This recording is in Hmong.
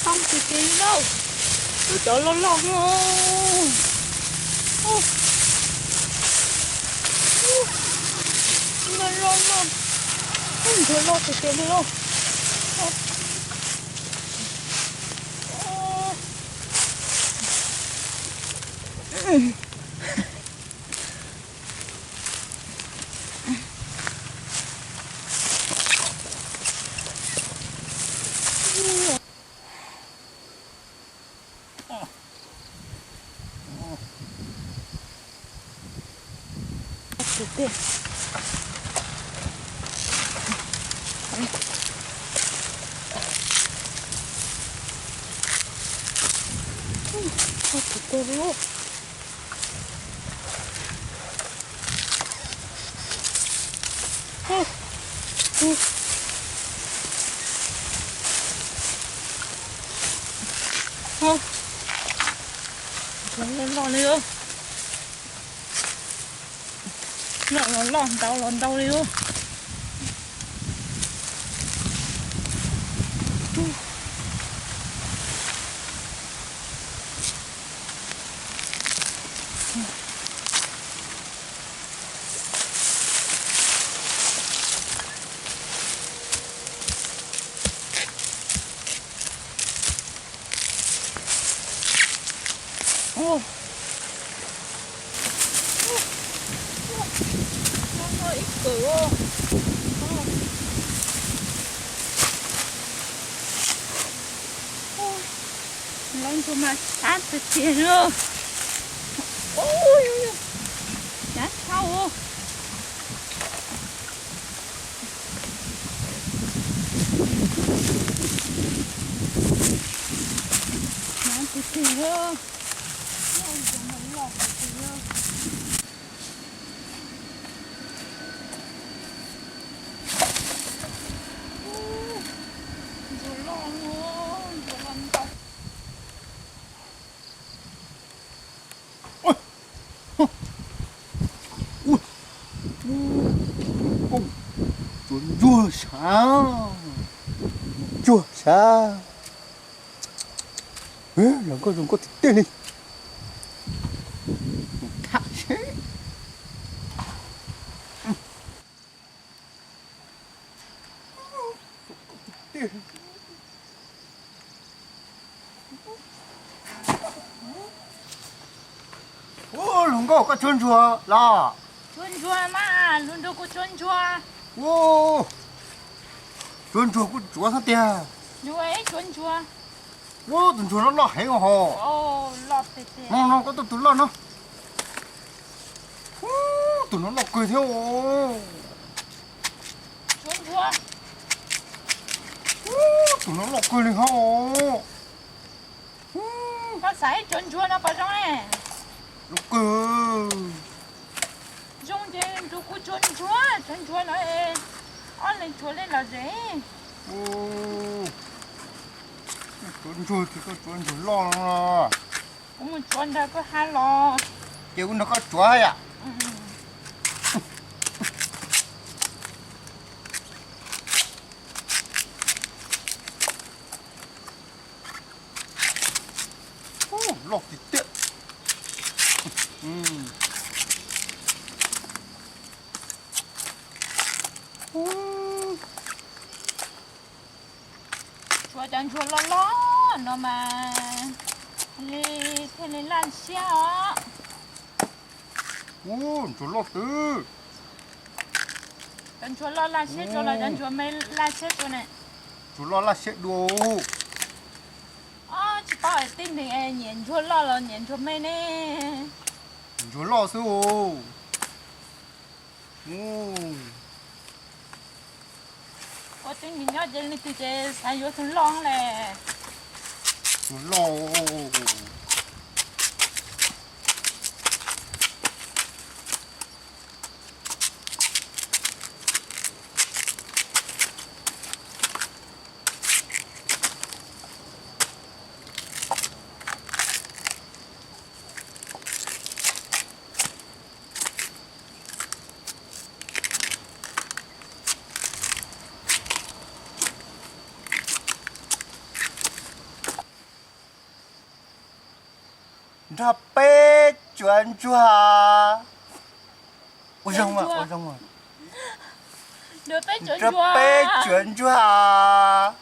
Tau tiag tiag li lauj, tus cov loj loj no. Loj loj no, ntsuag loj tiag tiag li lauj. Loj los loj, ntau los ntau li ub. Ib kawm, lawv ntsuag mas sab tiag tiag li. Ub, sab dhau. Sab tiag tiag li. Ntsuag loj, ntsuag loj ntau. Ua, ua, ua, tsuav ntsuag sav, ntsuag sav. Los nkauj zoo nkauj tiag tiag li. Tham seb. Ub, hluas nkauj, koj tsuav ntsuag los? Tsuav ntsuag mas, hluas nraug, kuv tsuav ntsuag. Ub, tsuav ntsuag kuj tsuav xwb tiag. Tsuav ntsuag. Ub, tus ntsuag no loj heev os. No no, koj tuaj tus loj no. Ub, tus no loj kawg thiab os. Ub, tus no loj kawg li hos. Koj xav ib tsuav ntsuag no puas zoo ne? Loj kawg. Zoo ces nrug kuv tsuav ntsuag, tsuav ntsuag no, ob leeg tsuav li lom zem. Tsuav ntsuag ces koj tsuav ntsuag loj no. Kuv mus tsuav ntawm koj hav los. Ces kuv nrog koj tsuav yom. Loj tiag tiag. Tsuav cov ntsuag loj loj no mas li thiaj li laj siab os. Ub, ntsuag loj twg. Cov ntsuag loj laj siab dua los cov ntsuag me laj siab dua ne? Ntsuag loj laj siab dua. Ob, tsis paub tib neeg nyiam ntsuag loj los nyiam ntsuag me ne. Ntsuag loj xwb os. Ua tib neeg nyob ces leej twg ces xav yuav tus loj le. Tus loj. Nrog peb cuav ntsuag. Ua zoo, ua zoo. Nrog peb cuav ntsuag.